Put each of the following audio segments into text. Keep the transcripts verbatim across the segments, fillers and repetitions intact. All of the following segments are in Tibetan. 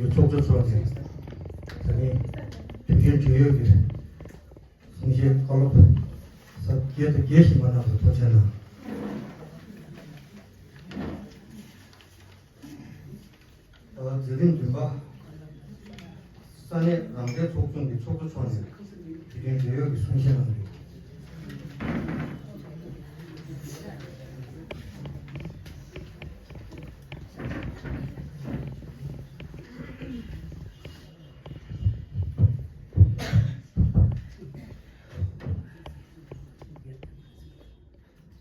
ཚོགས་གཙོ་མཆོག་ནས་ད་ནི་དུས་ཆེན་དྲན་ཡོད་ཀྱི་གསུང་བཤད་བཀའ་སློབ་ཟབ་རྒྱས་དང་རྒྱས་ཤིང་མ་གནང་བར་ཐུགས་རྗེ་གནང་། ད་བར་མཛད་རིམ་བདུན་པ། ས་གནས་རང་བདེན་ཚོགས་ཆུང་གི་ཚོགས་གཙོ་མཆོག་ནས་དུས་ཆེན་དྲན་ཡོད་ཀྱི་གསུང་བཤད་གནང་རྒྱུ།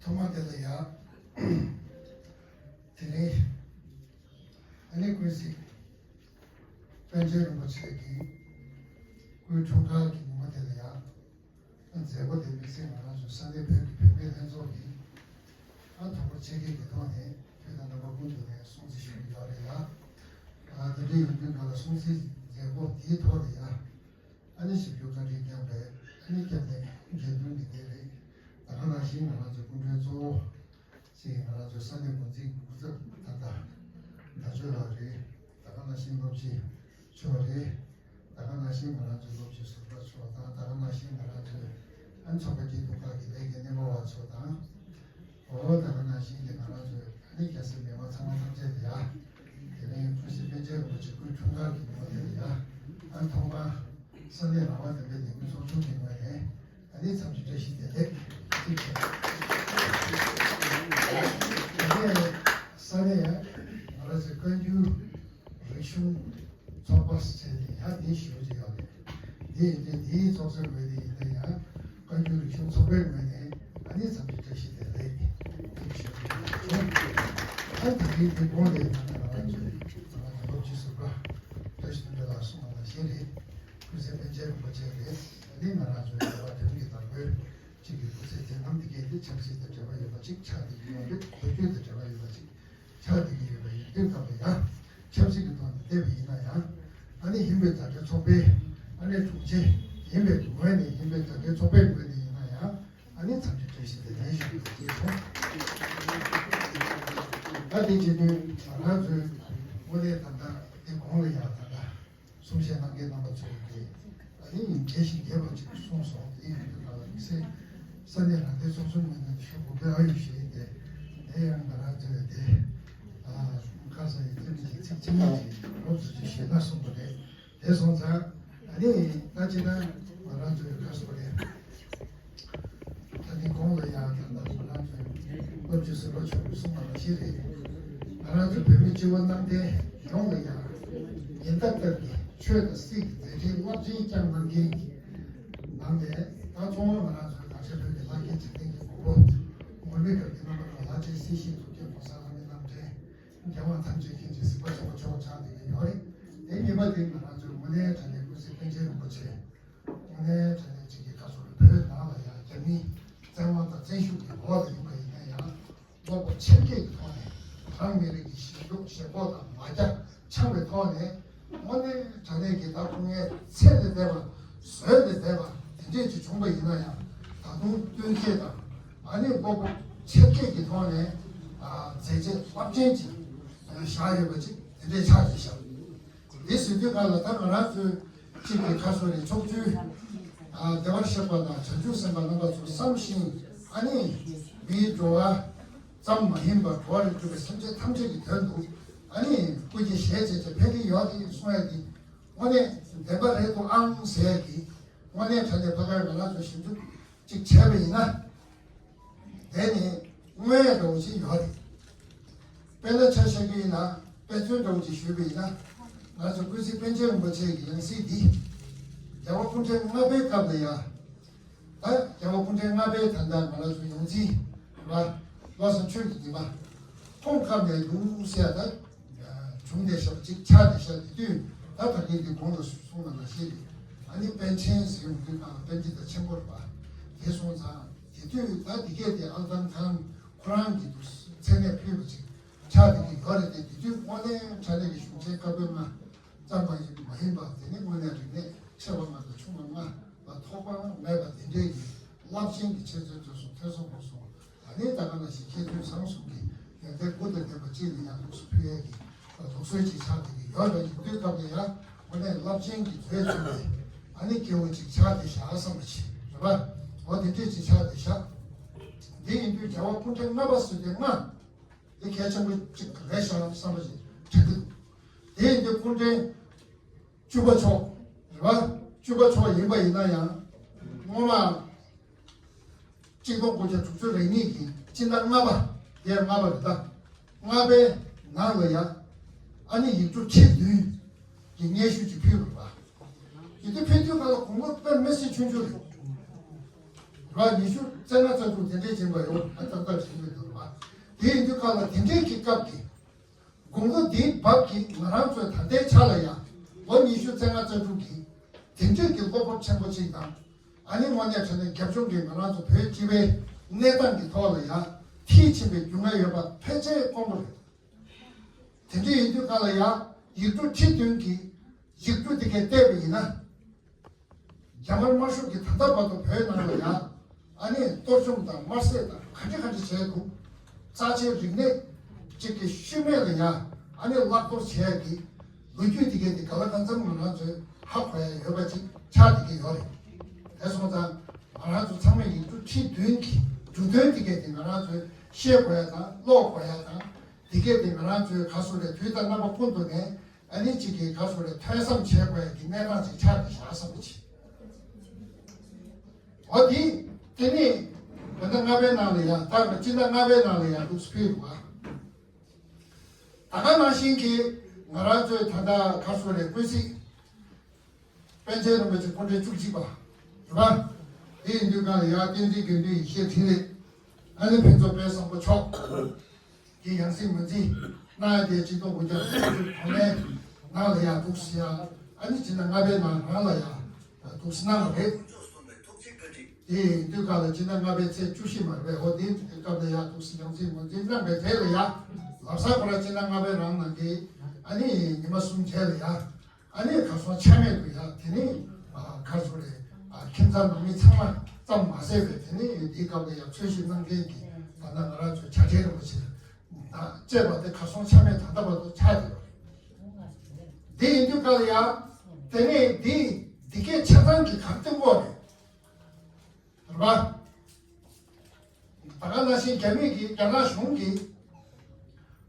ཐོག་མ་དེ་ལ་ཡ། དེ་རིང་ཨ་ནི་ཀུན་གཟིགས་པཎ་ཆེན་རིན་པོ་ཆེ་གི་སྐུའི་འཁྲུངས་སྐར་གྱི་ཉིན་མོ་དེ་ལ་ཡ། མཛད་སྒོ་དེ་དམིགས་བསལ་ང་རང་ཚོའི་ས་གནས་བོད་ཀྱི་བུད་མེད་ལྷན་ཚོགས་ཀྱིས་ཨ་དོ་ཁུར་ཆེ་བསྐྱེད་ཀྱི་ཐོག་ནས་བོད་དང་རྣམ་པ་ཀུན་ཏུ་ནས་སྲུང་བརྩི་ཞུ་གི་ཡོད་རེད་ལ། ཨ་དེ་འདྲའི་ཡོང་དུས་ང་ལ་སྲུང་བརྩི་མཛད་སྒོ་དེའི་ཐོག་ནས་ཡ། ཨ་ནི་ཞིབ་འཇུག་བཀའ་དྲིན་བསྐྱངས་པས་ཨ་ནི་སྐྱབས་གནས་དགེ་འདུན་གྱི་གནས་རེད། ད་ག་ནང་བཞིན་ང་རང་ཚོའི་སྐུ་མགྲོན་གཙོ་བོ་ཅིག་ང་རང་ཚོའི་ས་གནས་འགོ་འཛིན་གྱི་སྐུ་ཚབ་ད་ལྟ་བརྡ་ཆོས་ལགས་རེད། ད་ག་ནང་བཞིན་སློབ་སྤྱི་མཆོག་རེད། ད་ག་ནང་བཞིན་ང་རང་ཚོའི་སློབ་སྤྱི་ཟུར་པ་མཆོག་དང་ད་ག་ནང་བཞིན་ང་རང་ཚོའི་ཨ་ནི་ཚོགས་པ་སྐྱིད་སྡུག་ཁག་གི་ལས་ཀའི་སྣེ་མོ་བ་ཚོ་དང་། འོ་ད་ག་ནང་བཞིན་གྱི་ང་རང་ཚོའི་ཨ་ནི་རྒྱལ་སྲས་མི་མང་ཚང་མ་ཐམས་ཅད་ལ་ཡ། དེ་རིང་ཀུན་གཟིགས་པཎ་ཆེན་རིན་པོ་ཆེ་སྐུའི་འཁྲུངས་སྐར་གྱི་ཉིན་མོ་དེ་ལ་ཡ། ཨ་ཐོག་མར་ས་གནས་རང་དབང་ལྡན་པའི་ལས་འགུལ་ཚོགས་ཆུང་གི་ངོས་ནས་ཨ་ནི་འཚམས་འདྲི་བཀྲ་ཤིས་བདེ་ལེགས་ཞུ་ཆེད། དེ་ནས་ས་གནས་ང་རང་ཚོའི་བཀའ་འགྱུར་རིག་གཞུང་ཚོགས་པ་ཟེར་ནས་ཡང་འདི་ཞུ་རྒྱུ་ཡོད་རེད། འདི་ཡིན་དུས་འདིའི་ཚོགས་གཙོའི་ངོས་ནས་ཡིན་ན་ཡང་བཀའ་འགྱུར་རིག་གཞུང་ཚོགས་པའི་ངོས་ནས་ཨ་ནི་འཚམས་འདྲི་བཀྲ་ཤིས་བདེ་ལེགས་འདི་ཞུ་རྒྱུ་ཡོད་རེད། ཨ་ད་རིང་འདི་གོང་ལས་ད་ལྟ་ང་རང་ཚོའི་ཚང་མ་དང་སློབ་སྤྱི་ཟུར་པ་བཀྲ་ཤིས་དོན་གྲུབ་ལགས་གསུངས་པ་ནང་བཞིན་རེད། ཀུན་གཟིགས་པཎ་ཆེན་རིན་པོ་ཆེ་རེད། ཨ་ནི་ང་རང་ཚོའི་རྒྱལ་བ་དོན་གྱི་བདག་པོའི་གཅིག་གི་སྐུ་ཚེ་མཛད་རྣམ་འདི་གས་འདི་ཆབ་སྲིད་དང་འབྲེལ་བ་ཡོད་པ་གཅིག་ཆགས་བསྡད་ཀྱི་ཡོད་རེད། ལོ་རྒྱུས་དང་འབྲེལ་བ་ཡོད་པ་གཅིག་ཆགས་བསྡད་ཀྱི་ཡོད་པ་ཡིན་དུས་སྐབས་ལ་ཡང་ཆབ་སྲིད་ཀྱི་ཐོག་ནས་བལྟས་པ་ཡིན་ན་ཡང་ཨ་ནི་ཧིན་བོད་མཛའ་འབྲེལ་ཚོགས་པའི་ཨ་ནི་དྲུང་ཆེ་ཡིན་པའི་ངོས་ནས་ཧིན་བོད་མཛའ་འབྲེལ་ཚོགས་པའི་ངོས་ནས་ཡིན་ན་ཡང་ཨ་ནི་འཚམས་འདྲི་བཀྲ་ཤིས་བདེ་ལེགས་ཞུ་རྒྱུ་ཡིན། ད་དེ་བྱེད་དུས་ང་རང་ཚོའི་དངོས་གནས་ད་ལྟ་དེ་གོང་ལ་ཡང་ད་ལྟ། གསུང་བཤད་གནང་མཁན་རྣམ་པ་ཚོས་ཀྱིས་ཨ་ནི་རྒྱས་ཤིང་རྒྱས་པ་ཅིག་གསུངས་སོང་། དེ་ཡིན་དུས་ང་ལ་དམིགས་བསལ་ས་གནས་རང་བདེན་ཚོགས་ཆུང་ངོས་ནས་ཞུ་དགོས་པའི་ཨ་ཡོད་ཞུ་ཡིན་ཏེ། དེ་ཡང་ང་རང་ཚོས་དེ་ཨ་ཁ་ས་ཡི་ཚིག་གཅིག་ཚིག་གཅིག་མ་ཞིག་སློབ་ཚུལ་ཅིག་ཞུས་ན་གསུངས་པ་རེད། དེ་སོང་ཙང་ཨ་ནི་ད་ཅི་ན་ང་རང་ཚོས་ཁ་སོ་རེད། ད་ནི་གོང་ལ་ཡང་ད་ལྟ་ང་རང་ཚོའི་སློབ་སྤྱི་ཟུར་པ་མཆོག་གིས་གསུངས་པ་ནང་བཞིན་རེད། ང་རང་ཚོ་བོད་མི་སྤྱི་བོ་གནམ་བསྟན་ཡོངས་ལ་ཡང་ཉིན་ལྟར་ལྟར་གྱི་ཆོས་དང་སྲིད་ཀྱི་མཛད་འཕྲིན་རླབས་ཆེན་བསྐྱངས་གནང་མཁན་གྱི་ནང་ནས་ད་གཙོ་བོ་ང་རང་ཚོའི་ལ་ཆེ་བོད་ཀྱི་ལྷ་སྐལ་འཇིག་རྟེན་གྱི་གོ་འཕང་ངོ་མའི་སྐབས་ཀྱི་རྣམ་པ་ལ་ལྷ་ཆེན་སྲིད་ཞིའི་གཙུག་རྒྱན་གོང་ས་ལྷ་མིའི་རྣམ་འདྲེན་རྒྱལ་དབང་ཐམས་ཅད་མཁྱེན་ཅིང་གཟིགས་པ་ཆེན་པོ་མཆོག་ཆགས་བསྡད་ཀྱི་ཡོད་རེད། དེ་གཉིས་པ་དེ་ང་རང་ཚོའི་དངོས་གནས་དྲང་གནས་ཀུན་གཟིགས་པཎ་ཆེན་རིན་པོ་ཆེ། དངོས་གནས་དྲང་གནས་གཅིག་གི་ཁ་ཕྱོགས་ལ་བོད་ནང་ལ་ཡང་རྒྱ་མིའི་བཙན་དབང་དང་བཙན་ཤུགས་ཀྱི་འོག་ལ་ཡོད་པ་ཡིན་ན་ཡང་བློ་སྤོབས་ཆེར་སྐྱེད་ཀྱི་ཐོག་ནས་རང་མི་རིགས་ཀྱི་ཞི་ལུགས་ཞེན་ཁོག་དང་ལ་རྒྱ་འཆང་བའི་ཐོག་ནས་དངོས་གནས་དྲང་གནས་ཀྱི་ད་སྐུ་ངལ་ཚད་ལས་འདས་པ་བཟོད་ལས་འདས་པ་དེ་འདྲས་ཅིག་བྱུང་པ་ཡིན་ན་ཡང་ད་དུང་བསྟུན་མཁས་དང་ཨ་ནི་བློ་སྤོབས་ཆེར་སྐྱེད་ཀྱི་ཐོག་ནས་མཛད་རྗེས་རླབས་ཆེན་ཅིག་བཞག་ཡོད་པ་ཅིག་དེ་འདྲས་ཆགས་བསྡད་ཤག་འདི་ཟེར་དུས་ག་ལ་ད་ང་རང་ཚོའི་གཅིག་གི་ཁ་ཕྱོགས་ནས་ཕྱོགས་བཅུའི་བདེ་བར་གཤེགས་པ་དང་བྱང་ཆུབ་སེམས་དཔའ་རྣམ་པ་ཚོ་བསམ་ཞིང་ཨ་ནི་མིའི་འགྲོ་བ་ཙམ་མ་ཡིན་པར་འགྲོ་བ་རིགས་དྲུག་པའི་སེམས་ཅན་ཐམས་ཅད་ཀྱི་དོན་དུ་ཨ་ནི་སྐུ་སྐྱེ་ཞལ་བྱས་ཏེ་ཕེབས་ཀྱི་ཡོད་དེ་གསུང་ཡ་དེ་དངོས་གནས་བདེན་པ་རེད་འདུག་ཨང་ཟེར་ཡ་གི་དངོས་གནས་དྲང་གནས་ཕ་གར་ང་རང་ཚོ་ཞིབ་འཇུག་ཅིག་བྱས་པ་ཡིན་ན། དེ་ནི་དངོས་ཡོད་འདྲ་བོ་ཞིག་ཡོད་རེད། དཔེར་ན་ཆ་བཞག་གི་ཡིན་ན་དཔེ་མཚོན་འདྲ་བོ་ཅིག་ཞུས་པ་ཡིན་ན། ང་ཚོ་ཀུན་གཟིགས་པཎ་ཆེན་རིན་པོ་ཆེ་གི་ཡང་སྲིད་འདི་རྒྱལ་བ་སྐུ་ཕྲེང་ལྔ་པའི་སྐབས་ལ་ཡང་། ད་རྒྱལ་བ་སྐུ་ཕྲེང་ལྔ་པའི་ད་ལྟ་ང་རང་ཚོ་ཡོངས་འཛིན་ར་བློ་བཟང་ཆོས་ཀྱི་ཉི་མ་ཁོང་སྐབས་ནས་འདུག་ཟེར་ཡ་ད་བྱུང་བསྡད་ཤག་ཅིག་ཆགས་བསྡད་ཤག་དེ་དུས་ད་ད་གིན་འདི་གོང་ལ་གསུངས་པ་ནང་བཞིན་རེད། ཨ་ནི་པཎ་ཆེན་ཟེར་ཡོང་དུས་གང་ལ་པཎ་ཆེན་དང་ཆེན་པོ་རེད་པ། དེ་སོང་ཙང་། དེ་དུས་ད་འདི་གས་དེ་ཨལ་ཐང་ཁང་ཁོ་རང་གི་འདུག་མཚན་གནས་ཕུལ་བ་ཅིག་ཆགས་བསྡད་ཀྱི་ཡོད་རེད་དེ། དེ་དུས་དངོས་གནས་དྲང་གནས་ཀྱི་གཞུང་ཆེན་བཀའ་པོད་ལྔ་ཙམ་པ་ཡིན་མ་ཡིན་པ་དེ་ནི་དངོས་གནས་རིག་གནས་ཆེ་བ་ལྔ་དང་ཆུང་བ་ལྔ་ལ་ཐོགས་པ་མེད་པ་དེ་འདྲའི་གི་རླབས་ཆེན་གྱི་འཆད་རྩོད་ཚོ་སོང་ཐོས་བསམ་སྒོམ་གསུམ། ཨ་ནི་ད་ག་ནང་བཞིན་མཁས་བཙུན་བཟང་གསུམ་གྱི་ཡོན་ཏན་དགུ་དང་ལྡན་པ་ཅིག་ལ་ཡང་ལུགས་སུ་ཕུལ་ཡས་ཀྱི་ ལུགས་སྲོལ་ཅིག་ཆགས་བསྡད་ཀྱི་ཡོད་པ་ཡིན་དུས་སྐབས་ལ་ཡང་དངོས་གནས་རླབས་ཆེན་གྱི་མཛོད་ཅིག་རེད། ཨ་ནི་སྐྱེ་བོ་ཅིག་ཆགས་བསྡད་བཞག་བསམ་པ་ཅིག་རེད་པ། འོ་དེ་འདྲས་ཅིག་ཆགས་བསྡད་བཞག་དེ་ཡིན་དུས་རྒྱལ་བ་སྐུ་ཕྲེང་ལྔ་པ་ཟེར་དེ་ལྔ། དེ་གལ་ཆེན་པོ་གཅིག་རེད་ཤག་བསམ་པ་ཞིག་དྲན་གྱི་འདུག་དེ་ཡིན་དུས་སྐུ་ཕྲེང་བཅུ་པ་མཆོག་རེད་བ། བཅུ་པ་མཆོག་ཡིན་པ་ཡིན་ན་ཡང་སྔོན་མ་གཅིག་སྟོང་དགུ་བརྒྱ་དྲུག་ཅུ་རེ་གཉིས་ཀྱི་སྤྱི་ཟླ་ལྔ་པ་དེ་ལྔ་པ་རེད་ད། ལྔ་པའི་ནང་ལ་ཡང་ཨ་ནི་ཡིག་འབྲུ་ཁྲི་བདུན་གྱི་སྙན་ཞུ་ཅིག་ཕུལ་བ་རེད་བ། ཡིན་དུས་ཕུལ་དུས་ག་ལ་དགོངས་པ་དཔེ་མི་སྲིད་ཆུང་ཆུང་རེད། ར་ཉི་ཤུ་རྩ་ལྔ་རྩ་དྲུག་དེ་འདྲས་ཕྱིན་པ་ཡོད་ཨ་ཏག་ཏག་ཕྱིན་པའི་འདུག་ར། དེ་ཡིན་དུས་ག་ལ་དེ་འདྲས་ཀྱི་སྐབས་ཀྱི་དགོངས་པ་འདིའི་བབ་ཀྱིས་ང་རང་ཚོའི་ད་ལྟའི་ཆ་ལ་ཡང་ལོ་ཉི་ཤུ་རྩ་ལྔ་རྩ་དྲུག་གི་དེ་འདྲས་ཀྱི་བློ་སྤོབས་ཆེན་པོ་ཅིག་དང་། ཨ་ནི་དངོས་གནས་དྲང་གནས་རྒྱབ་ལྗོངས་ཀྱི་ང་རང་ཚོ་བོད་སྤྱི་པའི་གནས་སྟངས་ཀྱི་ཐོག་ལ་ཡང་མཐིལ་ཕྱིན་པའི་རྒྱུས་མངའ་ཡོད་པ་ཕལ་ཆེར་དཀོན་པོ་རེད། དེ་འདྲ་ཡིན་དུས་ག་ལ་ཡང་ཡིག་འབྲུ་ཁྲི་བདུན་གྱི་ཡིག་འབྲུ་དེ་གས་བལྟས་པ་ཡིན་ན། རྒྱ་དམར་དམར་ཤོག་གིས་ད་ལྟ་བར་དུ་བོད་ནང་ལ་ཡང་ཨ་ནི་གཏོར་བཅོམ་དང་དམར་བསད་དང་ག་འདྲ་ག་འདྲ་བྱས་འདུག་རྩ་ཆེའི་རིག་གནས་གཅིག་གི་ཤུལ་མེད་ལ་ཡང་ཨ་ནི་བརླག་གཏོར་བྱས་ཀྱི་ལོ་རྒྱུས་དེ་གས་དེ་ག་ལ་གང་འཚམ་ང་རང་ཚོས་ཧ་གོ་ཡ་ཡོད་པ་ཅིག་ཆགས་བསྡད་ཀྱི་ཡོད་རེད། དེ་སོང་ཙང་ང་རང་ཚོ་ཚང་མས་ཡིག་འབྲུ་ཁྲི་བདུན་གྱི་འབྲུ་དོན་དེ་གས་དེ་ང་རང་ཚོས་ཤེས་དགོས་ཡ་དང་ཀློག་དགོས་ཡ་དང་། དེ་གས་དེ་ང་རང་ཚོའི་ག་སོ་རེ་དུས་དང་རྣམ་པ་ཀུན་ཏུ་ནས་ཨ་ནི་གཅིག་གིས་ག་སོ་རེ་ཐོས་བསམ་བྱེད་དགོས་ཀྱི་གནས་སྟངས་ཅིག་ཆགས་ཏེ་བཞག་བསམ་གྱི། འོ་དེ་དེ་ནས་བོད་ཟླ་ལྔ་པའི་ནང་ལ་ཡང་ད་སྤྱི་ཟླ་ལྔ་པའི་ནང་ལ་ཡང་འདུག་སེ་ཕུལ་འདུག་བ། ད་ག་ནང་བཞིན་གྱི་ང་རང་ཚོའི་ད་ལྟ་ག་སོ་རེ་ཀུན་གཟིགས། པཎ་ཆེན་རིན་པོ་ཆེ་སྐུ་ཕྲེང་བཅུ་གཅིག་པ་ཡོད་པ། དེ་ཡིན་དུས་གང་ལ་ཡང་བསྟན་འཛིན་དགེ་འདུན་ཡེ་ཤེས་འཕྲིན་ལས། ཨ་ནི་ཕུན་ཚོགས་དཔལ་བཟང་པོ་མཆོག་གི་ཡང་སྲིད་ངོས་འཛིན་གནང་ཡ་དེ་གཅིག་སྟོང་དགུ་བརྒྱ་དྲུག་ཅུ་དོན་ལྔའི་ནང་ལ་ཡང་འདུག་སེ་ཡང་ཨ་ནི་སྤྱི་ཟླ་ལྔ་པའི་ནང་རང་ལ་ཡང་འདུག་སེ་གནང་བ་རེད། དེ་ཡིན་དུས་གང་ལ་སྤྱི་ཟླ་ལྔ་པའི་ཚེས་བཅུ་བཞི་མ་རེད་འོ་དེའི་སྐབས་ལ་ཡང་འདུག་སེ་ཡང་སྲིད་ངོས་འཛིན་གནང་བའི་རྗེས་ལ་ཡང་ལམ་སང་ཁོ་རང་སྤྱི་ཟླ་ལྔ་པའི་རང་ནང་གི་ཨ་ནི་ཉི་མ་གསུམ་རྗེས་ལ་ཡང་། ཨ་ནི་གར་སོང་ཆ་མེད་དུ་ཡ་དེ་ནི་གར་སོང་རེད། ཁྱིམ་ཚང་ནང་མི་ཚང་མ་ཙམ་མ་ཟད་པའི་དེ་ནི་འདིའི་སྐབས་ལ་ཡང་འཚོལ་ཞིབ་གནང་མཁན་གྱི་ད་ལྟ་ང་རང་ཚོའི་བྱ་བྲལ་རིན་པོ་ཆེ་དང་བཅས་པ་དེ་གར་སོང་ཆ་མེད་ད་ལྟ་བར་དུ་ཆགས་ཡོད་རེད། དེ་ཡིན་དུས་ག་ལ་ཡ་དེ་ནས་འདི་འདི་གའི་ཆ་ཚང་གི་གར་སྟོན་གོ་རེད། རེད་པ། ད་ག་ནང་བཞིན་རྒྱ་མི་གིས་རྒྱ་ནག་གཞུང་གིས་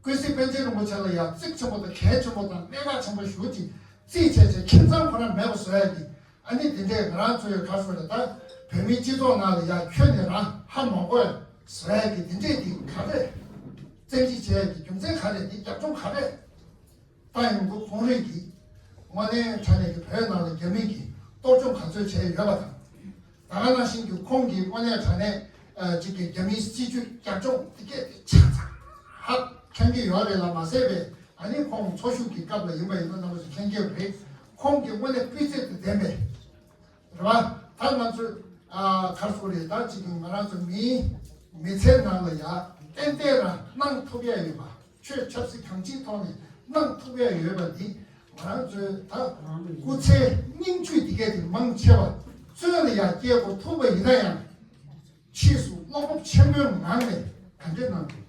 ཀུན་གཟིགས་པཎ་ཆེན་རིན་པོ་ཆེ་ལ་ཡང་གཙིགས་ཆེན་པོ་དང་གལ་ཆེན་པོ་དང་གནད་འགག་ཆེན་པོ་ཞེ་པོ་ཅིག་རྩིས་བྱས་བྱས་ཁྱིམ་ཚང་ཁོ་རང་མེད་པ་བཟོ་ཡ་གི་ཨ་ནི་དེ་འདྲས་ང་རང་ཚོའི་ག་རེ་ཟེར་ད་བོད་མིའི་སྤྱི་ཚོགས་ནང་ལ་ཡང་ཁྱོན་ནས་རང་ཧ་མ་གོ་ཡ་བཟོ་ཡ་གི་དེ་འདྲས་དེ་ག་རེ་བཙན་ཁྲིད་བྱས་ཡ་གི་རྒྱུ་མཚན་ག་རེ་དེ་རྒྱབ་ལྗོངས་ག་རེ། ཏང་ཡོན་གྱི་ཁོང་རིགས་ཀྱིས་དངོས་གནས་དྲང་གནས་ཀྱི་བོད་ནང་ལ་རྒྱ་མི་གིས་གཏོར་བཅོམ་ག་ཚོད་བྱས་ཡོད་པ་དང་། ད་ག་ནང་བཞིན་གྱི་ཁོང་གིས་དངོས་གནས་དྲང་གནས་ཅིག་གི་རྒྱ་མིའི་སྲིད་བྱུས་རྒྱབ་ལྗོངས་དེ་གས་དེ་ཆ་ཚང་ཧ་མཁྱེན་གྱི་ཡོད་རེད་ལ་མ་ཟད་པས་ཨ་ནི་ཁོང་འཚོ་བཞུགས་ཀྱི་སྐབས་ལ་ཡིན་པ་ཡིན་ན་རྣམ་པ་ཚོ་མཁྱེན་གྱི་རེད། ཁོང་གིས་དངོས་གནས་སྤུས་ཚད་དང་ལྡན་པའི་རེད་བ། ད་ང་ཚོས་ཨ་གར་སོང་རེད་ད་ཅིག་གི་ང་རང་ཚོ་མིའི་མི་ཚེ་ནང་ལ་ཡ་ཏན་ཏན་རང་གནང་ཐུབ་ཡ་ཡོད་པ། ཆོས་ཆབ་སྲིད་གང་ཅིའི་ཐོག་ནས་གནང་ཐུབ་ཡ་ཡོད་པ་འདི་ང་རང་ཚོའི་ད་སྐུ་ཚེའི་སྙིང་བཅུད་འདི་གས་དེ་མང་ཆེ་བ་བཙོན་ལ་ཡང་སྐྱེལ་དགོས་ཐུག་པ་ཡིན་ན་ཡང་ཕྱིས་སུ་བློ་སྤོབས་ཆེན་པོའི་ངང་ནས་ག་འདྲས་གནང་དགོས།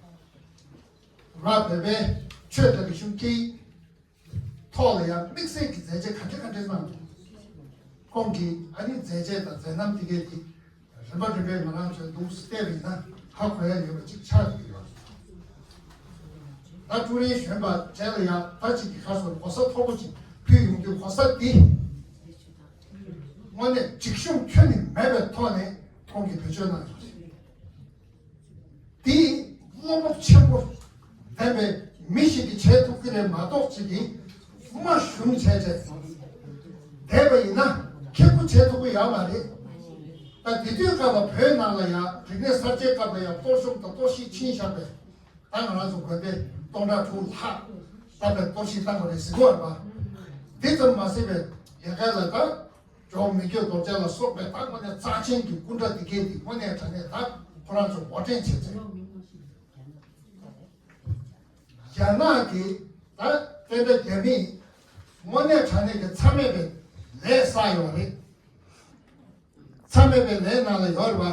ར་བོད་པའི་ཆོས་དང་རིག་གཞུང་སྐད་ཡིག་ཐོག་ལ་ཡང་དམིགས་བསལ་གྱི་མཛད་རྗེས་ག་འདྲ་ག་འདྲ་གནང་འདུག་ཁོང་གི་ཨ་ནི་མཛད་རྗེས་དང་མཛད་རྣམ་དེ་གས་དེ་རིམ་པ་རིམ་པས་ང་རང་ཚོས་འདུག་སེ་བལྟས་པ་ཡིན་ན་ཧ་གོ་ཡ་ཡོད་པ་ཅིག་ཆགས་ཀྱི་ཡོད། ད་ཀྲུའུ་རེན་གཞོན་པ་བཅས་ལ་ཡང་ད་ཅིག་གི་ཁ་སོར་གོ་ས་མཐོ་པོ་ཅིག་ཕུལ་ཡོང་དུས་གོ་ས་འདི་དངོས་གནས་སྒྲིག་གཞུང་ཁྱོན་ནས་མེད་པའི་ཐོག་ནས་ཁོང་གིས་བེད་སྤྱོད་གནང་ཡོད་རེད། དེ་བློ་སྤོབས་ཆེན་པོ་ལྡན་པའི་མི་ཞིག་གིས་བྱེད་ཐུབ་ཀྱི་རེད་མ་གཏོགས་ཅིག་གིས་དམའ་ཞུམ་བྱས་བྱས་བསྡད་པ་ཡིན་ན་ཁེ་པོ་བྱེད་ཐུབ་ཀྱི་ཡོད་མ་རེད། ད་དེ་དུས་སྐབས་ལ་བོད་ནང་ལ་ཡང་རིག་གནས་གསར་བརྗེའི་སྐབས་ལ་ཡང་གཏོར་བཅོམ་དང་གཏོར་བཤིག་ཕྱིན་བཞག་པས་ད་ང་རང་ཚོ་དགོན་སྡེ་སྟོང་ཕྲག་དྲུག་ལྷག་ད་བས་གཏོར་བཤིག་བཏང་བ་རེད་ཟེར་གྱི་ཡོད་རེད་པ། འདི་ཙམ་མ་ཟད་པའི་ཡ་ག་ལ་ད། ཇོ་མི་བསྐྱོད་རྡོ་རྗེ་ལ་སོགས་པའི་ད་དངོས་གནས་རྩ་ཆེན་གྱི་སྐུ་འདྲ་འདི་གས་འདི་དངོས་གནས་དྲང་གནས་ད་ཁོ་རང་ཚོ་ངོ་སྤྲོད་བྱེད་ཚེ། རྒྱ་ནག་གིས་ད་དེ་འདྲ་རྒྱ་མིས་དངོས་གནས་དྲང་གནས་ཀྱི་མཚམས་མེད་པའི་ལས་བསགས་ཡོད་རེད། མཚམས་མེད་པའི་ལས་ནང་ལ་ཡོད་རེད་པ།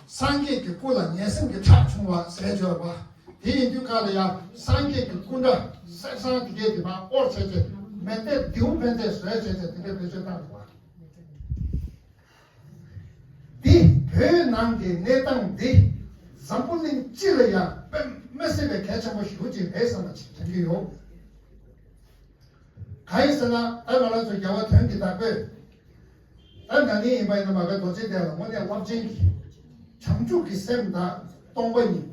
སངས་རྒྱས་ཀྱི་སྐུ་ལ་ངན་སེམས་ཀྱི་ཁྲག་ཕྱུང་བ་ཟེར་ཡོད་རེད་པ། དེ་ཡིན་དུས་ག་ལ་ཡང་སངས་རྒྱས་ཀྱི་སྐུ་འདྲ་གསེར་སྲང་དེ་གས་དེ་མར་དབོར་བྱས་ཏེ་མེ་མདའི་མདེའུ་ཕན་ཚུན་བཟོས་བྱས་ཏེ་དེ་འདྲའི་བེད་སྤྱོད་བཏང་འདུག་བ། འདི་བོད་ནང་གི་གནས་སྟངས་འདི་འཛམ་བུ་གླིང་སྤྱི་ལ་ཡང་དཔེ་མི་སྲིད་པའི་གལ་ཆེན་པོ་ཞེ་པོ་ཅིག་རེད་བསམ་པ་ཅིག་དྲན་གྱི་ཡོད། གང་ཡིན་ཟེར་ན་ད་ང་རང་ཚོ་རྒྱལ་བ་དོན་གྱི་བདག་པོས་ད་ན་ནིང་ཡིན་པ་ཡིན་ན་མ་ག་རྡོ་རྗེ་གདན་ལ་དངོས་གནས་རླབས་ཆེན་གྱི་བྱང་ཆུབ་ཀྱི་སེམས་དང་སྟོང་པ་ཉིད།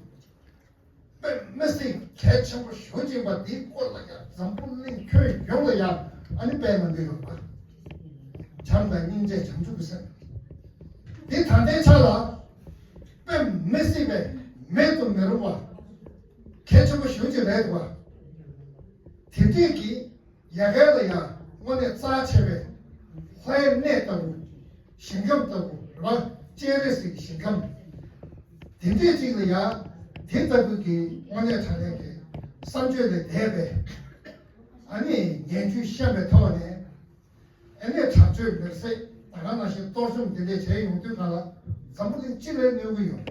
དཔེ་མི་སྲིད་གལ་ཆེན་པོ་ཞེ་པོ་ཅིག་ཡིན་པ་འདིའི་སྐོར་ལ་ཡང་འཛམ་བུ་གླིང་ཁྱོན་ཡོངས་ལ་ཡང་ཨ་ནི་སྤེལ་གནང་གི་ཡོད་པ། བྱམས་དང་སྙིང་རྗེ་བྱང་ཆུབ་ཀྱི་སེམས། འདི་ད་ལྟའི་ཆ་ལ་དཔེ་མི་སྲིད་པའི་མེད་དུ་མི་རུང་བ་གལ་ཆེན་པོ་ཞེ་པོ་ཅིག་རེད་འདུག་བ། དེ་འདྲས་ཀྱི་ཡ་གི་ལ་ཡང་དངོས་གནས་རྩ་ཆེ་བའི་ལྷའི་གནས་ལྟ་བུ། ཞིང་ཁམས་ལྟ་བུ་རེད་བ། སྤྱན་རས་གཟིགས་ཀྱི་ཞིང་ཁམས། དེ་འདྲས་ཅིག་ལ་ཡང་དེ་ལྟ་བུ་གི་དངོས་གནས་དྲང་གནས་ཀྱི་བསམ་བརྗོད་ལས་འདས་པའི་ཨ་ནི་ངན་ཇུས་བཤད་པའི་ཐོག་ནས་ཨ་ནི་དྲག་སྤྱོད་མེར་སྲེག་ད་ག་ནང་བཞིན་གཏོར་བཅོམ་དེ་འདྲས་བྱས་ཡོང་དུས་ག་ལ་འཛམ་བུ་གླིང་སྤྱི་ལ་གནོད་ཀྱི་ཡོད།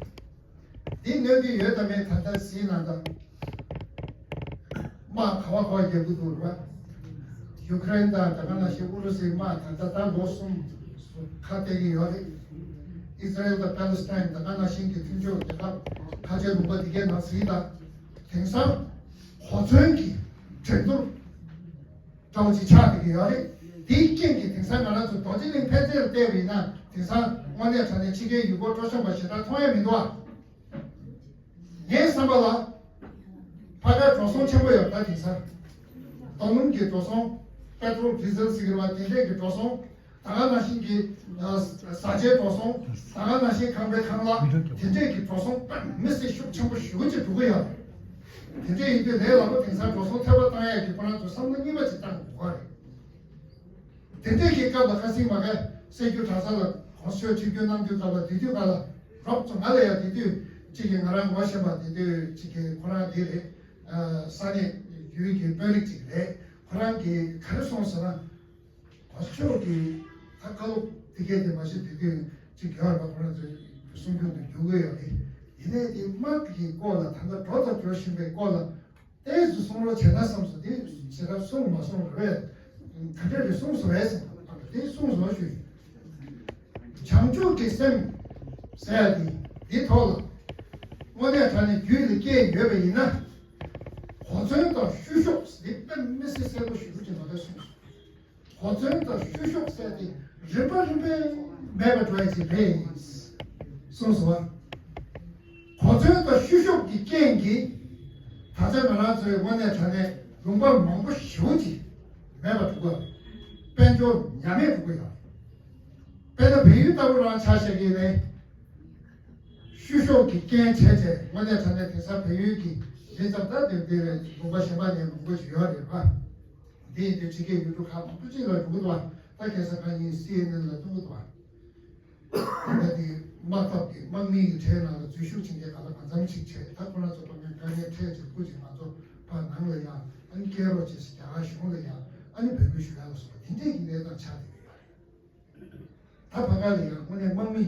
འདི་གནོད་ཀྱི་ཡོད་དམ་མེད་ད་ལྟ་གཟིགས་གནང་དང་། དམག་ག་བ་ག་བ་རྒྱག་གི་འདུག་རེད་བ། ཡུ་ཁ་རེན་དང་ད་ག་ནང་བཞིན་ཨུ་རུ་སུའི་དམག་ད་ལྟ་ད་ལོ་གསུམ་ཁ་གཏད་ཀྱི་ཡོད་རེད། ཨི་ཟ་རེལ་དང་པེ་ལི་སི་ཐན་ད་ག་ནང་བཞིན་གྱི་མཐུན་ཕྱོགས་རྒྱལ་ཁབ་ཁ་ཆེ་ལུང་པ་འདི་གའི་ནང་གཟིགས་དང་། དེང་སང་གོ་མཚོན་གྱི་འགྲན་བསྡུར་འདྲ་བོ་ཅིག་ཆགས་བསྡད་ཀྱི་ཡོད་རེད། དེའི་རྐྱེན་གྱིས་དེང་སང་ང་རང་ཚོ་རྡོ་རྗེ་གླིང་ཕན་ཚུན་ལ་བལྟས་པ་ཡིན་ན་དེང་སང་དངོས་གནས་དྲང་གནས་ཕྱི་རྒྱལ་ཡུལ་སྐོར་སྤྲོ་འཆམ་པ་ཞེ་དྲག་མཐོང་ཡ་མི་འདུག་ཨ། ངའི་བསམ་པ་ལ། ཕ་གིར་འགྲོ་སོང་ཆེན་པོ་ཡོད་ད་དེང་སང་། རྡོ་སྣུམ་གྱི་འགྲོ་སོང་། པེ་ཊོལ་ཌི་ཟེལ་ཟེར་གྱི་རེད་བ་དེ་འདྲས་ཀྱི་འགྲོ་སོང་། ད་ག་ནང་བཞིན་གྱི་ཨ་བཟའ་བཅའི་འགྲོ་སོང་། ད་ག་ནང་བཞིན་ཁང་པའི་ཁང་གླ་དེ་འདྲས་ཀྱི་འགྲོ་སོང་དཔེ་མི་སྲིད་ཤུགས་ཆེན་པོ་ཞེ་པོ་ཅིག་འགྲོ་གི་ཡོད་རེད། དེ་འདྲས་ཡིན་དུས་ལས་སླ་པོ་དེང་སང་འགྲོ་སོང་ཐེབས་པ་བཏང་ཡས་ཀྱི་ཁོ་རང་ཚོ་བསམ་བློ་གཉིས་པ་ཅིག་བཏང་དགོས་པ་རེད། དེ་འདྲས་ཀྱི་སྐབས་ལ་ཁ་སང་མ་ག་སྲད་རྒྱུད་གྲྭ་ཚང་ལ་གོང་ས་མཆོག་ཆིབས་བསྒྱུར་གནང་དུས་སྐབས་ལ་དེ་དུས་ག་ལ་རོབ་ཙམ་ང་ལ་ཡང་དེ་དུས་གཅིག་གིས་ང་རང་ངོ་ཤེས་པ་དེ་དུས་གཅིག་གིས་ཁོ་རང་དེ་རེད། ས་གནས་ཡུལ་གྱི་དཔོན་རིགས་གཅིག་རེད། ཁོ་རང་གིས་ག་རེ་གསུངས་ཟེར་ན། གོང་ས་མཆོག་གིས་ད་བཀའ་སློབ་དེ་གས་དེ་མ་གཞི་དེ་དུས་གཅིག་ཡོད་རེད་པ། ཁོ་རང་ཚོའི་གསུང་རྒྱུན་དུ་འགྱུར་གི་ཡོད་རེད། ཡིན་ནའི་དེ་དམག་གི་སྐོར་ལ་ད་ལྟ་འགྲོ་དང་འགྲོ་བཞིན་པའི་སྐོར་ལ། ཏོག་ཙམ་གསུང་རོགས་བྱས་ན་བསམ་སོང་། དེ་ཞེ་དྲག་གསུངས་མ་སོང་རེད། ག་འདྲ་རེ་གསུངས་སོང་བས་ཟེར་ན་དེ་གསུངས་སོང་ཞུ། བྱང་ཆུབ་ཀྱི་སེམས་ཟེར་ཡ་དེ་འདི་ཐོག་ལ་དངོས་གནས་དྲང་གནས་རྒྱུད་ལ་སྐྱེས་ཡོད་པ་ཡིན་ན། གོ་མཚོན་དང་བཤུ་གཞོག་འདི་དཔེ་མི་སྲིད་གསལ་པོ་ཞེ་པོ་ཅིག་མ་གཏོགས་གསུངས་སོང་། གོ་མཚོན་དང་བཤུ་གཞོག་ཟེར་ཏེ་རིམ་པ་རིམ་པས་མེད་པ་འགྲོ་ཡ་ཅིག་རེད། གསུངས་སོ། གོ་མཚོན་དང་བཤུ་གཞོག་གི་རྐྱེན་གྱིས་ད་ཆ་ང་རང་ཚོའི་དངོས་གནས་དྲང་གནས་ལུང་པ་མང་པོ་ཞེ་པོ་ཅིག་མེད་པ་འགྲོ་གི་ཡོད་རེད། དཔལ་འབྱོར་ཉམས་མེད་འགྲོ་གི་ཡོད་རེད། དཔེར་ན་བལ་ཡུལ་ལྟ་བུ་རང་ཆ་བཞག་གི་ཡིན་ནའི། བཤུ་གཞོག་གི་རྐྱེན་བྱས་བྱས་དངོས་གནས་དྲང་གནས་དེང་སང་བལ་ཡུལ་གྱི་ལི་ཙམ་ལྟ་དེ་འདི་རེད། ལུང་པ་གཞན་པ་ནས་མང་པོ་ཞིག་ཡོད་རེད་པ། འདི་ཡིན་དུས་ཕྱི་རྒྱལ་ཡུལ་གྲུ་ཁག་མང་པོ་ཅིག་ལ་འགྲོ་གི་འདུག་བ། ད་ཁ་སང་ཁ་ཉིན་སི་ཨེན་ཨེན་ལ་ཐུག་གི་འདུག་བ། ད་དེ་དམག་འཐབ་ཀྱི་དམག་མི་ཡི་གྲས་ནང་ལ་འཛུལ་ཞུགས་བྱེད་མཁན་ག་ལ་གང་འཚམ་ཅིག་བྱས། ད་ཁོ་རང་ཚོ་དཔེ་མི་དཀའ་ངལ་འཕྲད་ཅིག་སྐུ་ཅིག་ང་ཚོ་ཕར་ནང་ལ་ཡང་ཨ་ནི་སྐྱེལ་རོགས་བྱས་ཟེར་རྒྱ་གར་གཞུང་ལ་ཡང་ཨ་ནི་འབོད་སྐུལ་ཞུ་ཡ་ལ་སོགས་པ་དེ་འདྲས་ཀྱི་གནས་སྟངས་ཆགས་བསྡད་ཡོད་རེད། ད་ཕ་ག་ལ་ཡང་དངོས་གནས་དམག་མི་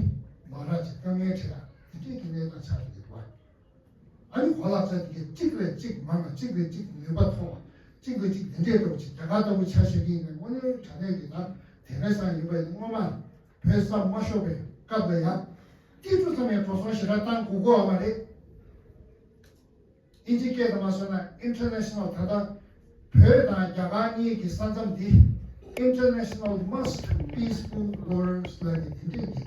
མང་རག་ཅིག་དཀའ་ངལ་འཕྲད་ཡ་དེ་འདྲས་ཀྱི་གནས་སྟངས་ཆགས་བསྡད་ཡོད་རེད། ཨ་ནི་གོ་ལག་ཆ་དེ་གཅིག་ལས་གཅིག་མང་བ། གཅིག་ལས་གཅིག་ནུས་པ་མཐོ་བ། གཅིག་ལས་གཅིག་འདི་འདྲས་འགྲོ་ཅིག་རྒྱ་གར་ལྟ་བུ་ཆ་བཞག་གི་ཡིན་ན་དངོས་གནས་དྲང་གནས་ཀྱི་ད་དེ་རེ་སང་ཡིན་པ་ཡིན་ན་སྔོན་མ་བོད་ས་མ་ཤོར་བའི་སྐབས་ལ་ཡང་ཏི་ཀྲུ་ཚང་མས་འགྲོ་སོང་ཞེ་དྲག་བཏང་དགོས་དགོས་བ་མ་རེད། ཨིན་ཇི་སྐད་དུ་མ་སོང་ན་International། ད་ལྟ་བོད་དང་རྒྱ་གར་གཉིས་ཀྱི་ས་མཚམས་འདི་International Most Peaceful Borders ལབ་ནས་དེ་འདྲས་ཀྱི་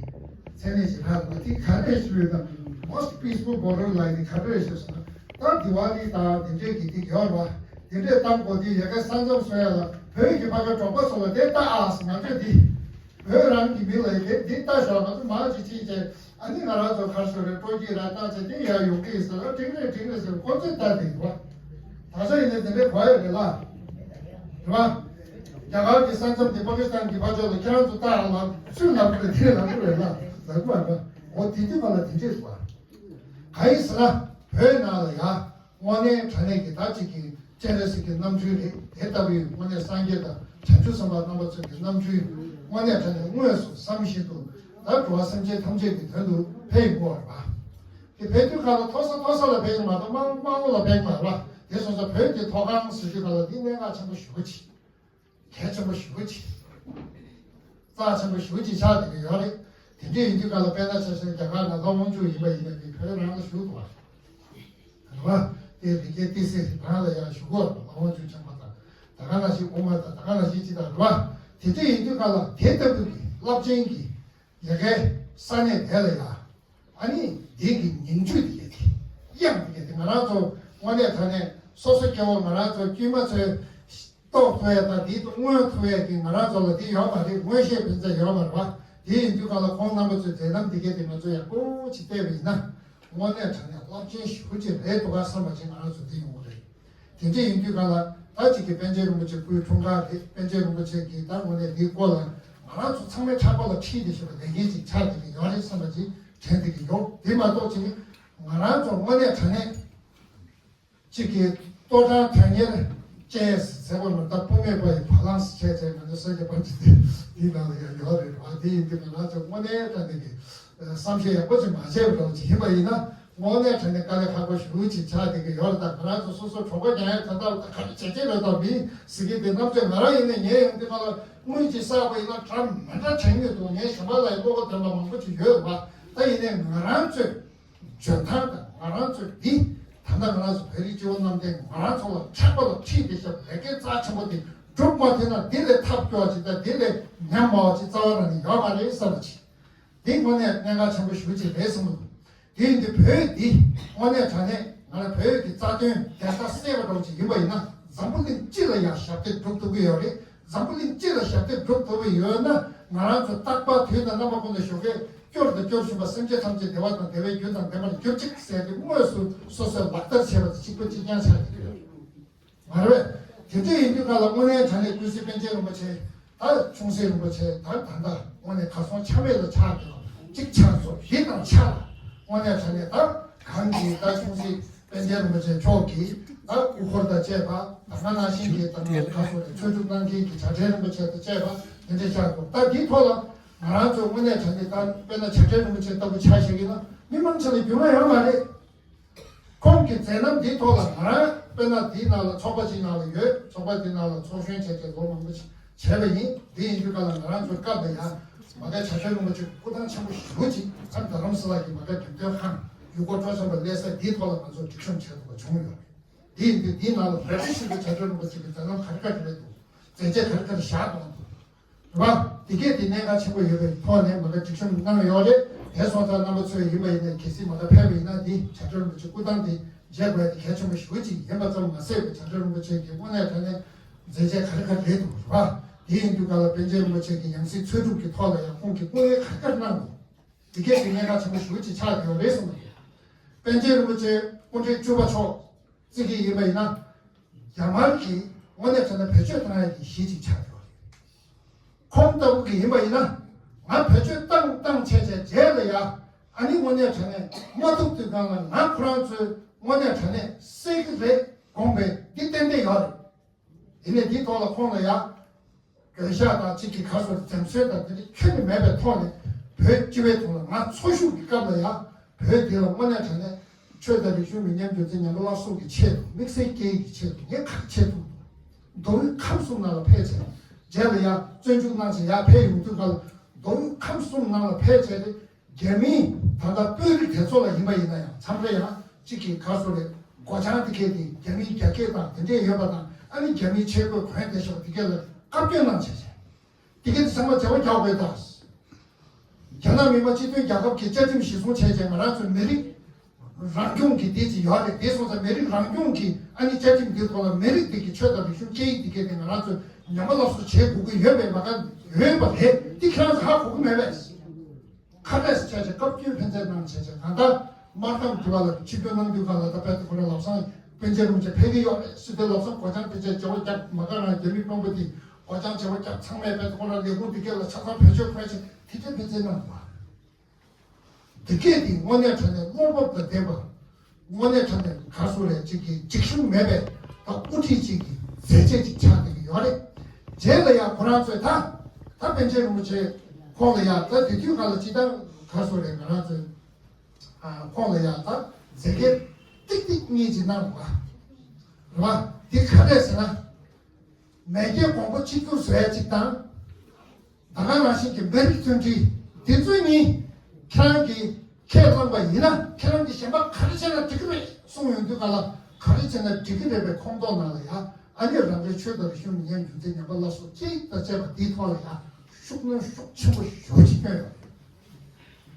མཚན་གནས་ཤིག་རག་འདུག་དེ་ག་རེ་ཞུ་ཡོད་དམ། Most Peaceful Border ལབ་ནས་ག་རེ་ཞུ་སོང་ན། ད་དི་ཝ་ལི་དང་དེ་འདྲས་ཀྱི་དེ་ཡོད་རེད་བ། དེ་འདྲས་གཏང་དགོས་དུས་ཡ་གི་ས་མཚམས་བཟོ་ཡ་ལ་བོད་ཀྱི་ཕ་གི་འབྲོག་པ་ཚོ་ལ་དེ་ལྟ་ཨ་ང་ཚོས་དེ་བོད་རང་གི་མི་ལ་ཡ་གི་དེ་ལྟ་ཞོག་ང་ཚོ་མང་ཅིག་ཅིག་བྱས། ཨ་ནི་ང་རང་ཚོ་གར་ཤོར་རེད། སྤྲོ་སྐྱིད་ར་བཏང་བྱས་དེ་ཡར་ཡོང་གི་ཡིན་ཟེར་ལ་འགྲིག་རེད་འགྲིག་རེད་ཟེར་ཁོ་ཚོས་ལྟ་བསྡད་འདུག་བ། ད་ཆ་ཡིན་ནའི་དེ་འདྲའི་གོ་ཡོད་རེད་ལ། རེད་བ། རྒྱ་གར་གྱི་ས་མཚམས་དེ་པ་ཀི་སི་ཐན་གྱི་ཕར་ཕྱོགས་ལ་ཁྱེད་རང་ཚོ་ལྟ་ཡ་ལ་སུས་ལབ་དགོས་རེད། དེ་ལབ་དགོས་རེད་ལ་ལབ་དགོས་རེད་བ། འོ་དེ་དུས་ག་ལ་དེ་འདྲས་འདུག་བ། གང་ཡིན་ཟེར་ན་བོད་ནང་ལ་ཡ། དངོས་གནས་དྲང་གནས་ཀྱི་ད་ཅིག་གི་སྤྱན་རས་གཟིགས་ཀྱི་རྣམ་འཕྲུལ་རེད། དེ་ལྟ་བུའི་དངོས་གནས་སངས་རྒྱས་དང་བྱང་ཆུབ་སེམས་དཔའ་རྣམ་པ་ཚོ་གི་རྣམ་འཕྲུལ་དངོས་གནས་དྲང་གནས་དངོས་སུ་བསམ་བཞིན་དུ་ད་འགྲོ་བ་སེམས་ཅན་ཐམས་ཅད་ཀྱི་དོན་དུ་ཕེབས་ཡོང་གི་ཡོད་རེད་པ། ཕེབས་དུས་སྒང་ལ་མཐོ་ས་མཐོ་ས་ལ་ཕེབས་ཀྱི་མ་གཏོགས་དམའ་དམའ་བོ་ལ་ཕེབས་ཀྱི་མ་རེད་པ། དེ་སོང་ཙང་བོད་ཀྱི་མཐོ་སྒང་ཟེར་དུས་སྒང་ལ་འདི་གནད་འགག་ཆེན་པོ་ཞེ་པོ་ཅིག་གལ་ཆེན་པོ་ཞེ་པོ་ཅིག་རྩ་ཆེན་པོ་ཞེ་པོ་ཅིག་ཆགས་བསྡད་ཀྱི་ཡོད་རེད། དེ་འདྲ་ཡིན་དུས་སྒང་ལ་དཔེར་ན་ཆ་བཞག་ན་རྒྱ་གར་ནང་ལྷ་དབང་ཕྱུག་ཡིན་པ་ཡིན་ན་དེ་བོད་རང་ལ་བཞུགས་འདུག་པ། རེད་པ། དེ་ལི་ཀའི་ཏི་སེ་རང་ལ་ཡང་བཞུགས་ཡོད་རེད། ལྷ་དབང་ཕྱུག་ཆེན་པོ་དང་ད་ག་ནང་བཞིན་དབུ་མ་དང་ད་ག་ནང་བཞིན་ཅིག་དང་རེད་པ། དེ་འདྲ་ཡིན་དུས་སྒང་ལ་དེ་ལྟ་བུ་གི་རླབས་ཆེན་གྱི་ལས་ཀའི་ས་གནས་དེ་ལ་ཡང་། ཨ་ནི་འདི་གི་ཉིང་བཅུད་འདི་གས་དེ། དབྱངས་འདི་གས་དེ་ང་རང་ཚོ་དངོས་གནས་དྲང་གནས་སོ་སོ་སྐྱེ་བོ་ང་རང་ཚོ་དཀྱུས་མ་ཚོས་རྟོགས་ཐུབ་ཡ་དང་འདི་མངོན་ཐུབ་ཡ་གི་ང་རང་ཚོ་ལ་འདི་ཡོད་མ་རེད། མངོན་ཤེས་ཕན་ཚུན་ཡོད་མ་རེད་པ། དེ་ཡིན་དུས་སྒང་ལ་ཁོང་རྣམ་པ་ཚོའི་མཛད་རྣམ་འདི་གས་དེ་ང་ཚོ་ཡག་པོ་ཅིག་བལྟས་པ་ཡིན་ན། དངོས་གནས་དྲང་གནས་རླབས་ཆེན་ཞེ་པོ་ཅིག་རེད་འདུག་ག་བསམ་པ་ཅིག་ང་རང་ཚོ་འདི་ཡོང་གི་རེད། དེ་འདྲ་ཡིན་དུས་སྒང་ལ་ད་ཅིག་གི་པཎ་ཆེན་རིན་པོ་ཆེ་སྐུའི་འཁྲུངས་སྐར་དེ་པཎ་ཆེན་རིན་པོ་ཆེ་གི་ད་དངོས་གནས་འདིའི་སྐོར་ལ་ང་རང་ཚོ་ཚང་མའི་ཕྲག་པ་ལ་འཁྲིད་བསྡད་ཤེས་པ་ལས་འགན་ཅིག་ཆགས་བསྡད་ཀྱི་ཡོད་རེད་བསམ་པ་ཅིག་དྲན་བསྡད་ཀྱི་ཡོད། དེ་མ་གཏོགས་ཅིག་ང་རང་ཚོ་དངོས་གནས་དྲང་གནས་ཅིག་གི་ལྟོ་གྲང་དོན་གཉེར་ཅེས་ཟེར་བ་ལ་ད་སྤུ་མེད་པ་ཡི་བ་ལང་ཟེར་བྱས་བྱས་ང་ཚོ་སེར་སྐྱ་པ་ཅིག་དེ་འདིའི་ནང་ལ་ཡང་ཡོད་རེད་བ། དེ་ཡིན་དུས་ང་རང་ཚོ་དངོས་གནས་དྲང་གནས་ཀྱི་བསམ་ཤེས་ཡག་པོ་ཅིག་མ་བྱས་པ་འདྲ་བོ་ཅིག་ཡིན་པ་ཡིན་ན། དངོས་གནས་དྲང་གནས་དཀའ་ལས་ཁག་པོ་ཞེ་པོ་ཅིག་ཆགས་བསྡད་ཀྱི་ཡོད་རེད། ད་ང་རང་ཚོ་སོ་སོ་གྲོགས་པོ་རྒྱག་ཡག་ད་ལྟ་ད་ག་རེ་བྱེད་ཀྱི་རེད་ད་མི་ཟེར་གྱི་དེ་རྣམ་དཔྱོད་ང་རང་ཡིན་ནའི་ངའི་ཡང་འདི་ག་ལ་དངུལ་ཅིག་བསགས་པ་ཡིན་ན་གྲ་མི་འདྲ་དྲན་གྱི་འདུག་ངའི་གཞན་པ་ལ་ཡང་བློ་ཁ་དྲན་པ་མང་པོ་ཅིག་ཡོད་རེད་བ། ད་ཡིན་ནའི་ང་རང་ཚོས་འཇོན་ཐང་དང་ང་རང་ཚོས་འདི་ད་ལྟ་ང་རང་ཚོ་བོད་རིགས་སྤྱི་བོ་གནམ་བསྟན་ང་རང་ཚོ་ལ་ཕྲག་པ་ལ་ཁྲིད་དེ་བཞག་ལས་ཀའི་རྩ་ཆེན་པོ་དེ་སྒྲུབ་མ་ཐུབ་ན་འདི་ལས་ཐབས་སྐྱོ་བ་ཅིག་དང་འདི་ལས་ཉམས་དམའ་བ་ཅིག་རྩ་བ་རང་ནས་ཡོད་མ་རེད་བསམ་པ་ཅིག་འདི་དངོས་གནས་གནད་འགག་ཆེན་པོ་ཞེ་པོ་ཅིག་རེད་བསམ་གྱི་འདུག་དེ་ཡིན་དུས་བོད་འདི་དངོས་གནས་དྲང་གནས་ང་རང་བོད་ཀྱི་རྩ་དོན་བདེན་མཐའ་གསལ་བ་འདྲ་བོ་ཅིག་ཡིན་པ་ཡིན་ན། འཛམ་བུ་གླིང་སྤྱི་ལ་ཡང་ཞབས་འདེགས་སྒྲུབ་ཐུབ་ཀྱི་ཡོད་རེད། འཛམ་བུ་གླིང་སྤྱི་ལ་ཞབས་འདེགས་སྒྲུབ་ཐུབ་ཀྱི་ཡོད་ན། ང་རང་ཚོ་རྟག་པར་དུས་དང་རྣམ་པ་ཀུན་ཏུ་བཞུགས་མཁན་སྐྱོར་དང་སྐྱོར་བཞིན་པ་སེམས་ཅན་ཐམས་ཅད་བདེ་བ་དང་བདེ་བའི་རྒྱུ་དང་ལྡན་པར་གྱུར་ཅིག་ཟེར་ཏེ་དངོས་སུ་སོ་སོས་ལག་བསྟར་བྱས་པ་དང་གཅིག་པ་གཅིག་རྐྱང་ཆགས་ཀྱི་ཡོད། མ་རེད་པས། དེ་འདྲ་ཡིན་དུས་སྒང་ལ་དངོས་གནས་དྲང་གནས་ཀུན་གཟིགས་པཎ་ཆེན་རིན་པོ་ཆེ་ད་ཆུང་སྲིད་རིན་པོ་ཆེ་ད་ད་ལྟ་དངོས་གནས་གར་སོང་ཆ་མེད་ལ་ཆགས་ཀྱི་ལ་གཅིག་ཆགས་སོ་ཞིག་དང་ཆ་ལ་དངོས་གནས་དྲང་གནས་ད་གང་གི་ད་ཆུང་སྲིད་པཎ་ཆེན་རིན་པོ་ཆེ་མཆོག་གིས་ད་སྐུ་འཁོར་དང་བཅས་པ་ད་ག་ནང་བཞིན་གྱི་ད་ང་གར་སོང་ནས་ཆོས་སྒྲུབ་གནང་མཁན་གྱི་བྱ་བྲལ་རིན་པོ་ཆེ་དང་བཅས་པ་དེ་འདྲ་ཆགས་འདུག་ད་འདིའི་ཐོག་ལ་ང་རང་ཚོ་དངོས་གནས་དྲང་གནས་ད་དཔེར་ན་བྱ་བྲལ་རིན་པོ་ཆེ་ལྟ་བུ་ཆ་བཞག་གི་ན་མི་མང་ཆེ་ལ་རྒྱུས་མངའ་ཡོད་མ་རེད། ཁོང་གི་མཛད་རྣམ་འདིའི་ཐོག་ལ་ང་རང་དཔེར་ན་འདིའི་ནང་ལ་ཚོགས་པ་ཅིག་ནང་ལ་ཡོད། ཚོགས་པ་འདི་ནང་ལ་ཚོགས་གཞོན་བྱས་ཏེ་ལོ་མང་པོ་ཞིག་བྱས་པ་ཡིན། འདི་ཡིན་དུས་སྒང་ལ་ང་རང་ཚོའི་སྐབས་ལ་ཡང་མ་ག་བྱ་བྲལ་རིན་པོ་ཆེ་སྐུ་ཐང་ཆེན་པོ་ཞེ་པོ་ཅིག་ཨ་རྡ་རམ་ས་ལ་གི་མ་ག་རྒྱུན་སྟོན་ཁང་ཡུལ་སྐོར་སྤྲོ་འཆམ་པ་སླེབས་ས་འདིའི་ཐོག་ལ་ང་ཚོ་སྒྲིག་གཤོམ་བྱས་ཐུབ་པ་བྱུང་ཡོད་རེད། འདི་ཡིན་དུས་འདིའི་ནང་ལ་རེ་བ་ཞིག་ཏུ་བྱ་བྲལ་རིན་པོ་ཆེ་གི་མཛད་རྣམ་ག་རེ་ག་རེ་རེད་འདུག་མཛད་རྗེས་ག་རེ་ག་རེ་བཞག་འདུག་རེད་པ། དེ་གས་དེ་གནད་འགག་ཆེན་པོ་ཡོད་པའི་ཐོག་ནས་མ་ག་སྒྲིག་གཤོམ་གནང་ཡོད་རེད། དེ་སོང་ཙང་རྣམ་པ་ཚོས་ཡིན་པ་ཡིན་ན་གལ་སྲིད་མ་ག་ཕེབས་པ་ཡིན་ན་འདི་བྱ་བྲལ་རིན་པོ་ཆེ་སྐུ་ཐང་དེ་མཇལ་དགོས་ཡ་དེ་གལ་ཆེན་པོ་ཞེ་པོ་ཅིག་ཡིན་པ་ཙམ་མ་ཟད་པའི་བྱ་བྲལ་རིན་པོ་ཆེ་གི་དངོས་གནས་དྲང་གནས་མཛད་རྗེས་ག་རེ་ག་རེ་རེད་འདུག་རེད་པ། དེ་ཡིན་དུས་སྒང་ལ་པཎ་ཆེན་རིན་པོ་ཆེ་གི་ཡང་སྲིད་འཚོལ་སྒྲུབ་ཀྱི་ཐོག་ལ་ཡང་ཁོང་གིས་སྐུ་ངལ་ག་རེ་ག་རེ་གནང་འདུག་དེ་གས་དེ་གནད་འགག་ཆེན་པོ་ཞེ་པོ་ཅིག་ཆགས་ཡོད་རེད་གསུངས་པ་རེད། པཎ་ཆེན་རིན་པོ་ཆེ་སྐུ་ཕྲེང་བཅུ་པ་མཆོག་བརྩི་གི་ཡིན་པ་ཡིན་ན། རྒྱ་དམར་གྱིས་དངོས་གནས་དྲང་གནས་བེད་སྤྱོད་བཏང་ཡ་གི་གཞི་ཅིག་ཆགས་ཡོད་རེད། ཁོང་ལྟ་བུ་གི་ཡིན་པ་ཡིན་ན། ང་བེད་སྤྱོད་བཏང་བཏང་བྱས་བྱས་རྗེས་ལ་ཡ། ཨ་ནི་དངོས་གནས་དྲང་གནས་མ་ཐུབ་དུས་སྒང་ལ་ང་ཁོ་རང་ཚོས་དངོས་གནས་དྲང་གནས་སེལ་གི་རེད་དགོངས་པའི་འདི་ཏན་ཏན་ཡོད་རེད། དེ་ནས་འདིའི་ཐོག་ལ་ཁོང་ལ་ཡ། དགོན་ཤག་དང་གཅིག་གི་ག་སོ་འཛེམ་ཟོན་དང་དེ་འདྲ་ཁྱོན་ནས་མེད་པའི་ཐོག་ནས་བོད་སྤྱི་བའི་ཐོག་ལ་ང་འཚོ་བཞུགས་ཀྱི་སྐབས་ལ་ཡ། བོད་འདི་ལ་དངོས་གནས་དྲང་གནས་ཆོས་དང་རིག་གཞུང་མི་ཉམས་རྒྱུན་འཛིན་ཉམས་པ་སླར་གསོ་གི་ཆེད་དུ་དམིགས་བསལ་སྐད་ཡིག་གི་ཆེད་དུ་ངས་ག་རེ་བྱེད་ཐུབ་འདུག་མདོ་དབུས་ཁམས་གསུམ་ནང་ལ་ཕེབས་བྱས་རྗེས་ལ་ཡ་བཙོན་འཇུག་གནང་བྱས་ཡར་ཕེབས་ཡོང་དུས་སྐབས་ལ་མདོ་དབུས་ཁམས་གསུམ་ནང་ལ་ཕེབས་བྱས་ཏེ། རྒྱ་མིའི་ད་ལྟ་དཔོན་རིགས་དེ་ཚོ་ལ་ཡིན་པ་ཡིན་ན་ཡང་མཚམས་རེ་ཡང་གཅིག་གིས་ག་སོ་རེད་སྒོ་བྱང་དེ་གས་དེ་རྒྱ་མིའི་རྒྱ་སྐད་དང་དེ་འདྲས་ཡོད་པ་དང་ཨ་ནི་རྒྱ་མིའི་ཆས་གོས་གོན་བསྡད་ཤག་དེ་གས་ལ་བཀའ་བཀྱོན་གནང་བྱས་བྱས། དེ་གས་དེ་ཚང་མ་བྱ་བ་རྒྱག་དགོས་ད། རྒྱ་ནག་མི་དམངས་སྤྱི་མཐུན་རྒྱལ་ཁབ་ཀྱི་བཅའ་ཁྲིམས་གཞིར་བཟུང་བྱས་བྱས་ང་རང་ཚོའི་མི་རིགས་རང་སྐྱོང་གི་དེ་ཅིག་ཡོད་རེད། དེ་སོང་ཙང་མི་རིགས་རང་སྐྱོང་གི་ཨ་ནི་བཅའ་ཁྲིམས་འདིའི་ཐོག་ལ་མི་རིགས་དེ་གི་ཆོས་དང་རིག་གཞུང་སྐད་ཡིག་དེ་གས་དེ་ང་རང་ཚོས་ཉམས་པ་སླར་གསོ་བྱེད་དགོས་ཀྱི་ཡོད་པའི་མ་ག་ཡོད་པ་རེད། དེ་ཁྱེད་རང་ཚོ་ཧ་གོ་གི་མེད་པས། ཁ་བྲལ་བྱས་བྱས་བཀའ་བཀྱོན་ཕན་ཚུན་གནང་བྱས་བྱས་གང་ལྟར་དམར་གཏམ་དེ་བ་ལ་ཆིབས་བསྒྱུར་གནང་དུས་སྒང་ལ་ད་དཔེ་དེ་ཁོ་རང་ལམ་སང་པཎ་ཆེན་རིན་པོ་ཆེ་ཕེབས་ཀྱི་ཡོད་རེད་ཟེར་དུས་ལམ་སང་སྒོ་བྱང་དེ་བྱས་བྱ་བ་རྒྱབ་མ་ག་རང་རྒྱ་མི་དཔོན་པོ་དེ་སྒོ་བྱང་བྱ་བ་རྒྱབ་ཚང་མས་དཔེ་དེ་ཁོ་རང་ལས་ཁུངས་དེ་གས་ལ་ཆ་ཚང་བེད་སྤྱོད་ཁོ་རང་བྱས་དེ་འདྲ་ཕན་ཚུན་གནང་བ། དེ་གས་དེ་དངོས་གནས་དྲང་གནས་བློ་སྤོབས་དང་ལྡན་པ། དངོས་གནས་དྲང་གནས་ག་སོ་རེད་ཅིག་གི་འཇིགས་ཞུམ་མེད་པའི་ད་དབུ་ཁྲིད་ཅིག་གི་མཛད་རྗེས་ཅིག་ཆགས་བསྡད་ཀྱི་ཡོད་རེད། རྗེས་ལ་ཡང་ཁོ་རང་ཚོས་ད་ད་པཎ་ཆེན་རིན་པོ་ཆེ་ཁོང་ལ་ཡང་ད་དེ་དུས་སྒང་ལ་ཅི་ད་ག་སོ་རེད་ང་རང་ཚོས་ ཨ། ཁོང་ལ་ཡང་ད་མཛད་འགན་ཏིག་ཏིག་གཉིས་ཅིག་གནང་རོགས། རེད་བ། དེ་ག་རེ་ཟེར་ན། མེས་རྒྱལ་གོང་བུ་གཅིག་གྱུར་བཟོ་ཡ་གཅིག་དང་། ད་ག་ནང་བཞིན་གྱི་མི་རིགས་མཐུན་སྒྲིལ། དེ་ཚོ་གཉིས་ཁྱེད་རང་གིས་ཁས་བླངས་པ་ཡིན་ན། ཁྱེད་རང་གིས་གཞན་པ་ག་རེ་བྱས་ན་འགྲིག་གི་རེད་གསུངས་ཡོང་དུས་ག་ལ། ག་རེ་བྱས་ན་འགྲིག་གི་རེད་པའི་ཁོངས་གཏོགས་ནང་ལ་ཡང་། ཨ་ནི་རང་རེའི་ཆོས་དང་རིག་གཞུང་མི་ཉམས་རྒྱུན་འཛིན་ཉམས་པ་སླར་གསོ་གཅིག་དང་བཅས་པ་དེའི་ཐོག་ལ་ཡང་ཤུགས་སྣོན་ཤུགས་ཆེན་པོ་ཞེ་པོ་ཅིག་བསྐྱོན་ཡོད་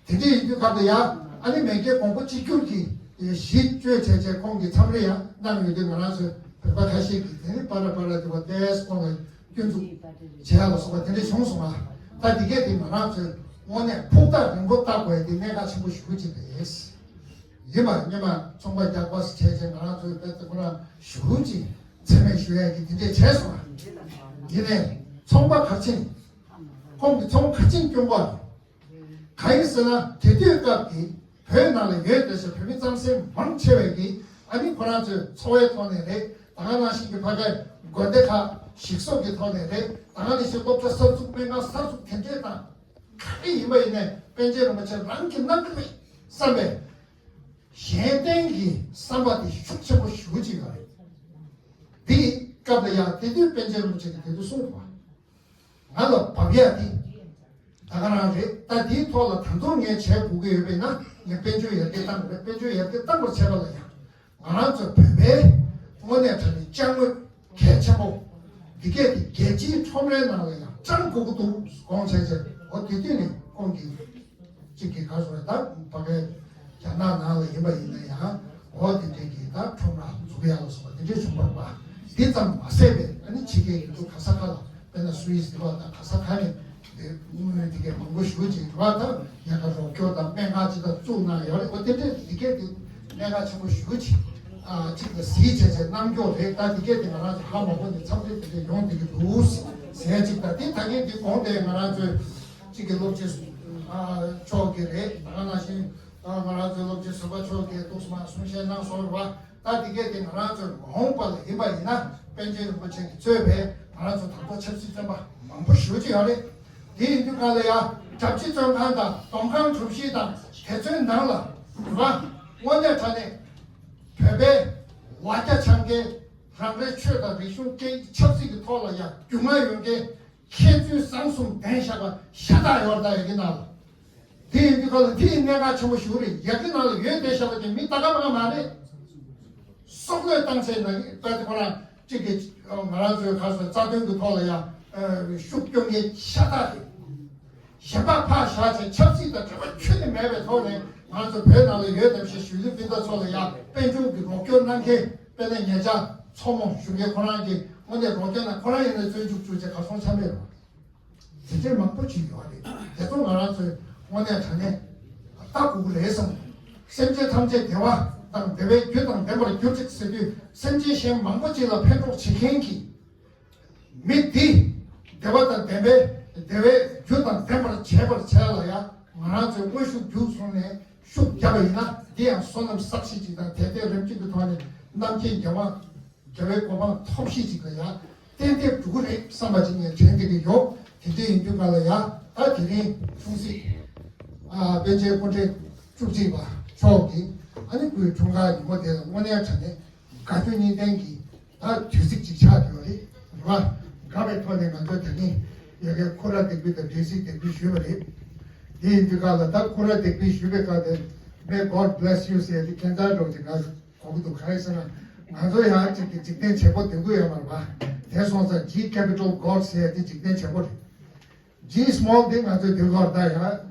རེད། དེ་འདྲ་ཡིན་དུས་སྐབས་དེ་ཡང་ཨ་ནི་མེས་རྒྱལ་གོང་བུ་གཅིག་གྱུར་གྱི་གཞི་བཅོལ་བྱས་བྱས་ཁོང་གིས་འཚམས་རེ་ཡང་གནང་ཡོད་དུས། ང་རང་ཚོའི་བོད་པ་ཁ་ཤས་ཀྱིས་དེ་ནི་པ་ར་པ་ར་དེ་བ་ཏེས་ཁོང་ལ་སྐྱོན་འཛུགས་བྱས་ལ་སོགས་པ་དེ་འདྲ་བྱུང་སོང་ང་། ད་འདི་གས་དེ་ང་རང་ཚོའི་དངོས་གནས་ཕུགས་ཐག་རིང་པོ་བལྟ་དགོས་དེ་གནད་འགག་ཆེན་པོ་ཞེ་པོ་ཅིག་རེད། ཡིན་པ་སྔོན་མ་ཚོང་པ་རྒྱག་པ་བྱས་བྱས་ང་རང་ཚོའི་དཔེ་དེ་ཁོ་རང་ཞེ་པོ་ཅིག་འཚེ་མེད་ཞུ་ཡས་ཀྱི་དེ་འདྲས་བྱས་སོང་ང་། ཡིན་ནའི་ཚོང་པ་ག་ཕྱིན། ཁོང་གི་ཚོང་ག་ཕྱིན་སྐྱོན་པ་རེད། གང་ཡིན་ཟེར་ན། དེ་དུས་སྐབས་ཀྱི་བོད་ནང་ལ་ཡོད་བསྡད་ས་བོད་མི་རྩམ་ཟན་མང་ཆེ་བས་ཀྱིས་ཨ་ནི་ཁོ་རང་ཚོའི་འཚོ་བའི་ཐོག་ནས་རེད། ད་ག་ནང་བཞིན་གྱི་ཕ་གའི་དགོན་སྡེ་ཁག་ཞིག་གསོ་གི་ཐོག་ནས་རེད། ད་ག་ནང་བཞིན་སློབ་གྲྭ་གསར་འཛུགས་སྨན་ཁང་གསར་འཛུགས་དེ་འདྲས་དང་། ག་རེ་ཡིན་པ་ཡིན་ནའི་པཎ་ཆེན་རིན་པོ་ཆེ་རང་གིས་གནང་གི་རེད་བསམ་པའི་གཞན་བརྟེན་གྱི་བསམ་པ་དེ་ཤུགས་ཆེན་པོ་ཞེ་པོ་ཅིག་ཡོད་རེད། དེའི་སྐབས་ལ་ཡང་དེ་དུས་པཎ་ཆེན་རིན་པོ་ཆེ་གིས་དེ་དུས་གསུངས་འདུག་བ། ང་ལ་བབས་ཡ་དེ་ད་ག་རང་རེད། ད་དེའི་ཐོག་ལ་ད་དུང་ངས་བྱེད་དགོས་ཀྱི་ཡོད་པས་ན། ངས་དཔལ་འབྱོར་ཡར་རྒྱས་བཏང་དགོས་རེད། དཔལ་འབྱོར་ཡར་རྒྱས་བཏང་བར་བྱེད་པ་ལ་ཡང་། ང་རང་ཚོ་བོད་པའི་དངོས་གནས་དྲང་གནས་ཅ་དངོས་གལ་ཆེན་པོ་འདི་གས་དེ་རྒྱལ་སྤྱིའི་ཁྲོམ་རའི་ནང་ལ་ཡང་བཀྲམ་དགོས་ཀྱི་འདུག་དགོངས་བྱས་བྱས། འོ་དེ་དུས་ནས་ཁོང་གིས་གཅིག་གིས་ག་རེ་ཟེར་ད་ཕ་གའི་རྒྱ་ནག་ནང་ལ་ཡིན་པ་ཡིན་ན་ཡང་། འོ་དེ་འདྲས་ཀྱི་ད་ཁྲོམ་ར་འཛུགས་ཡ་ལ་སོགས་པ་དེ་འདྲས་བྱུང་བ་རེད་པ། འདི་ཙམ་མ་ཟད་པའི་ཨ་ནི་ཕྱི་རྒྱལ་ཡུལ་གྲུ་ག་ས་ག་ལ། དཔེར་ན་སུད་སི་དེ་བ་དང་ག་ས་ག་ནས་དངུལ་དེ་གས་མང་པོ་ཞེ་པོ་ཅིག་རེད་པ། ད་ཉེན་ཁ་རོགས་སྐྱོར་དང་སྨན་ཁང་ཅིག་ད་བཙུགས་གནང་ཡོད་རེད། འོ་དེ་འདྲས་དེ་གས་དེ་གནད་འགག་ཆེན་པོ་ཞེ་པོ་ཅིག་ཨ་ཅིག་ལ་གཟིགས་བྱས་བྱས་གནང་སྐྱོར་རེད། ད་དེ་གས་དེ་ང་རང་ཚོ་ཧ་མ་གོ་ནས་མཚམས་རེ་དེ་འདྲས་ཡོང་བསྡད་ཀྱི་འདུག་ཟེར་ཅིག་ད་དེ་ད་གིན་དེ་གོང་དེ་ང་རང་ཚོའི་གཅིག་གི་སློབ་སྤྱི་ཨ་མཆོག་གིས་རེད། ད་ག་ནང་བཞིན་ང་རང་ཚོའི་སློབ་སྤྱི་ཟུར་པ་མཆོག་གིས་ཏོག་ཙམ་གསུང་བཤད་གནང་སོང་རེད་པ། ད་དེ་གས་དེ་ང་རང་ཚོའི་མ་འོངས་པ་ལ་ཡིན་པ་ཡིན་ན། པཎ་ཆེན་རིན་པོ་ཆེ་གིས་གཙོས་པའི་ང་རང་ཚོ་དང་ཐོག་ཆབ་སྲིད་བཙོན་པ་མང་པོ་ཞེ་པོ་ཅིག་ཡོད་རེད། དེ་ཡིན་དུས་ག་ལ་ཡ་གྲྭ་བཞི་བཙོན་ཁང་དང་སྡོམ་ཁང་གྲུ་བཞི་དང་དེ་ཚོའི་ནང་ལ་རེད་པ། དངོས་གནས་དྲང་གནས་བོད་པའི་ལ་རྒྱ་འཆང་མཁན། རང་རེའི་ཆོས་དང་རིག་གཞུང་སྐད་ཡིག་ཆབ་སྲིད་ཀྱི་ཐོག་ལ་ཡ་རྒྱུས་མངའ་ཡོད་མཁན། མཁས་བཙུན་བཟང་གསུམ་ལྡན་བཞག་པ་ཤ་སྟག་ཡོད་རེད། ད་ཡ་གི་ནང་ལ། དེ་ཡིན་དུས་ག་ལ་དེ་ཡི་གནད་འགག་ཆེན་པོ་ཞེ་པོ་རེད། ཡ་གི་ནང་ལ་ཡོད་བསྡད་བཞག་པ་དེ་མི་ད་ག་པ་ག་མ་རེད། སྲོག་བློས་བཏང་བྱས་ན་དཔེ་དེ་ཁོ་རང་གཅིག་གིས་ང་རང་ཚོའི་ཁ་སང་རྩ་དོན་གྱི་ཐོག་ལ་ཡང་ཤུགས་སྐྱོན་མཁན་ཤ་སྟག་རེད། གཞན་པ་ཕར་བཞག་བྱས་ཆབ་སྲིད་དང་འབྲེལ་བ་ཁྱོན་ནས་མེད་པའི་ཐོག་ནས་ང་ཚོ་བོད་ནང་ལ་ཡོད་དམ་ཞེས་གཞིས་ལུས་སྤུན་ཟླ་ཚོ་ལ་ཡང་དཔལ་འབྱོར་གྱི་རོགས་སྐྱོར་གནང་མཁན། དཔེར་ན་ཉེ་ཆར་མཚོ་མོ་ཞུ་མཁན་ཁོ་རང་གིས་དངོས་གནས་རོགས་སྐྱོར་གནང་། ཁོ་རང་ཡིན་ན་བཙོན་འཇུག་བཅུག་བྱས་གར་སོང་ཆ་མེད་རེད། དེ་འདྲའི་མང་པོ་ཅིག་ཡོད་རེད། དེ་ཚོ་ང་རང་ཚོས་དངོས་གནས་དྲང་གནས་ལྟ་དགོས་ཀྱི་རེད་བསམ། སེམས་ཅན་ཐམས་ཅད་བདེ་བ་དང་བདེ་བའི་རྒྱུ་དང་ལྡན་པར་གྱུར་ཅིག་ཟེར་དུས། སེམས་ཅན་གཞན་མང་པོ་ཅིག་ལ་ཕན་གྲོགས་བྱེད་མཁན་གྱི་མི་འདི་བདེ་བ་དང་ལྡན་པའི་བདེ་བའི་རྒྱུ་དང་ལྡན་པར་བྱེད་པར་བྱས་ལ་ཡ། ང་རང་ཚོས་དངོས་ཤུགས་བརྒྱུད་སོང་ནས་ཤུགས་བརྒྱབ་པ་ཡིན་ན། འདི་ཡང་བསོད་ནམས་བསགས་ཤིང་ཅིག་དང་དད་ལྡན་རིམ་གྱིས་ཀྱི་ཐོག་ནས་རྣམ་མཁྱེན་རྒྱལ་བ། རྒྱལ་བའི་གོ་འཕང་ཐོབ་ཤེས་ཅིག་ལ་ཡང་ཏན་ཏན་འགྲོ་གི་རེད་བསམ་པ་ཅིག་ངས་དྲན་བསྡད་ཀྱི་ཡོད། དེ་འདྲ་ཡིན་དུས་ག་ལ་ཡང་ད་དེ་རིང་ཆུང་སྲིད་ཨ་པཎ་ཆེན་སྐུ་ཕྲེང་བཅུ་གཅིག་པ་མཆོག་གིས་ཨ་ནི་སྐུའི་འཁྲུངས་སྐར་ཉིན་མོ་དེ་ལ་དངོས་གནས་དྲང་གནས་དགའ་སྐྱོ་གཉིས་ལྡན་གྱི་ད་དུས་ཚིགས་ཅིག་ཆགས་ཡོད་རེད། རེད་པ། དགའ་བའི་ཐོག་ནས་ང་ཚོས་ད་ནི་ཡ་གི་སྐུ་ར་འདེགས་འབུལ་དང་འབྲས་སིལ་འདེགས་འབུལ་ཞུས་པ་རེད། དེ་ཡིན་དུས་ག་ལ་ད་སྐུ་ར་འདེགས་འབུལ་ཞུས་པའི་སྐབས་དེར། May God bless you ཟེར་ཡ་དེ་ཁྱད་མཚར་འདྲ་བོ་ཅིག་ང་གོ་གི་འདུག་ག་རེ་ཟེར་ན། ང་ཚོ་ཡང་གཅིག་གི་འཇིག་རྟེན་བྱེད་པོ་སྡོད་ཀྱི་ཡོད་མ་རེད་པ། དེ་སོང་ཙང་G capital God ཟེར་ཡ་དེ་འཇིག་རྟེན་བྱེད་པོ་རེད། G small དེ་ང་ཚོའི་སྡོད་ཀྱི་ཡོད་རེད། ད་ཡང་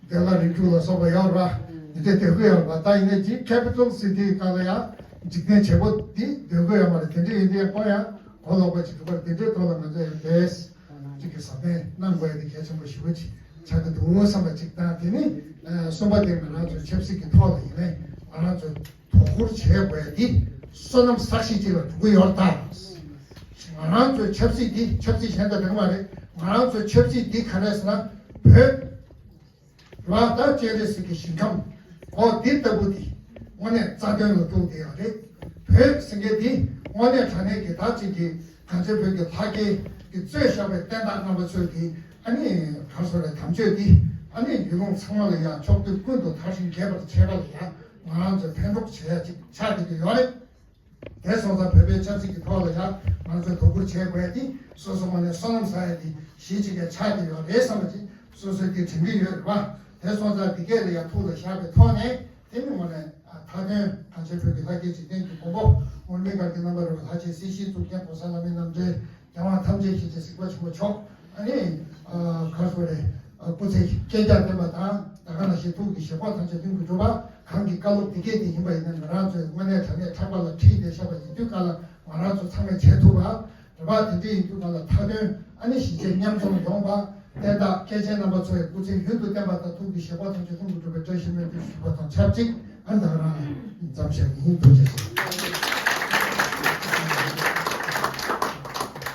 དེ་ལ་རིགས་དྲུག་ལ་སོགས་པ་ཡོད་རེད་པ། དེ་འདྲ་སྡོད་ཀྱི་ཡོད་རེད་པ། ད་ཡིན་ན་G capital ཟེར་དེའི་སྒང་ལ་ཡང་འཇིག་རྟེན་བྱེད་པོ་དེ་སྡོད་ཀྱི་ཡོད་མ་རེད། དེ་འདྲ་ཡིན་དུས་ཁོ་ཡང་གོ་ལོག་པ་ཅིག་འདུག་པ། དེ་འདྲའི་ཐོག་ལ་ང་ཚོ་ཡང་བསྡད། གཅིག་གི་ཟབ་སྦྱོང་གནང་དགོས་ཡ་དེ་གལ་ཆེན་པོ་ཞེ་པོ་ཅིག་ཆགས་ཀྱི་འདུག་བསམ་པ་ཅིག་དང་། དེ་ནས་ཨ་གསུམ་པ་དེ་ང་རང་ཚོའི་ཆབ་སྲིད་ཀྱི་ཐོག་ལ་ཡིན་ནའི་ང་རང་ཚོས་དོ་ཁུར་བྱེད་དགོས་ཡ་འདི་བསོད་ནམས་བསགས་ཤིང་ཅིག་ལ་འགྲོ་གི་ཡོད་རེད་ད། ང་རང་ཚོའི་ཆབ་སྲིད་འདི་ཆབ་སྲིད་གཞན་དང་འདྲ་གི་མ་རེད། ང་རང་ཚོའི་ཆབ་སྲིད་འདི་ག་རེ་ཟེར་ན། བོད་ར་ད་སྤྱན་རས་གཟིགས་ཀྱི་ཞིང་ཁམས་འོ་འདི་ལྟ་བུ་འདི་དངོས་གནས་རྩ་དོན་ལ་གཏུགས་བསྡད་ཡོད་རེད། བོད་ཟེར་མཁན་འདི་དངོས་གནས་དྲང་གནས་ཀྱི་ད་ཅིག་གི་གངས་ཅན་བོད་ཀྱི་ལྷ་སྐལ་གྱིས་གཙོས་བཞག་པའི་བསྟན་བདག་རྣམ་པ་ཚོས་ཀྱི་ཨ་ནི་ག་རེ་ཟེར་རེད། དམ་ཆོས་འདི་ ཨ་ནི་ཡུལ་ལུང་ཚང་མ་ལ་ཡང་ཕྱོགས་དུས་ཀུན་ཏུ་དར་ཞིང་རྒྱས་པར་བྱེད་པ་ལ་ཡང་ང་རང་ཚོས་ཕན་གྲོགས་བྱེད་ཡ་ཅིག་ཆགས་བསྡད་ཀྱི་ཡོད་རེད། དེ་སོང་ཙང་བོད་པའི་ཆབ་སྲིད་ཀྱི་ཐོག་ལ་ཡང་ང་ཚོས་དོ་ཁུར་བྱེད་དགོས་ཡ་དེ་སོ་སོ་ངོས་ནས་བསོད་ནམས་བསགས་ཡ་དེ་གཞི་གཅིག་ག་ཆགས་བསྡད་ཡོད་རེད་བསམ་པ་ཅིག་སོ་སོས་དེ་དྲན་གྱི་ཡོད་རེད་བ། དེ་སོང་ཙང་དེ་སྐད་ལ་ཡང་ཐུགས་ལ་བཞག་པའི་ཐོག་ནས་དེ་ནི་ངོས་ནས་མཐའ་དོན་གངས་ཅན་བོད་ཀྱི་ལྷ་སྐལ་འཇིག་རྟེན་གྱི་མགོན་པོ་ངུར་སྨྲིག་སྒར་གྱི་རྣམ་པར་རོལ་པའི་ལྷ་ཆེན་སྲིད་ཞིའི་གཙུག་རྒྱན་༸གོང་ས་ལྷ་མིའི་རྣམ་འདྲེན། རྒྱལ་དབང་ཐམས་ཅད་མཁྱེན་ཅིང་གཟིགས་པ་ཆེན་པོ་མཆོག་ཨ་ནི་ག་རེ་ཟེར་དགོས་རེད། སྐུ་ཚེ་བསྐལ་བརྒྱར་བརྟན་པ་དང་ད་ག་ནང་བཞིན་ཐུགས་ཀྱི་བཞེད་དགོངས་ཐམས་ཅད་ལྷུན་གྱིས་གྲུབ་པ། གང་གི་བཀའ་སློབ་འདི་སྐད་དེ་ཡིན་པ་ཡིན་ན་ང་རང་ཚོས་དངོས་གནས་དྲང་གནས་ཕྲག་པ་ལ་ཁྲིད་དེ་བཞག་པ་ཡིན་དུས་ག་ལ་ང་རང་ཚོ་ཚང་མས་བྱེད་ཐུབ་པ། རེད་པ། དེ་འདྲ་ཡིན་དུས་ག་ལ་མཐའ་དོན་ཨ་ནི་གཞིས་བྱེས་མཉམ་འཛོམས་ཡོང་བ། བསྟན་བདག་སྐྱེས་ཆེན་རྣམ་པ་ཚོའི་སྐུ་ཚེ་ཡུན་དུ་བརྟན་པ་དང་ཐུགས་ཀྱི་བཞེད་དགོངས་ཐམས་ཅད་ལྷུན་གྱིས་གྲུབ་པའི་བཀྲ་ཤིས་སྨོན་འདུན་ཞུ་བ་དང་ཆབས་ཅིག་ཨ་ནི་ད་ག་རང་མཚམས་བཞག་གི་ཡིན། ཐུགས་རྗེ་ཆེ།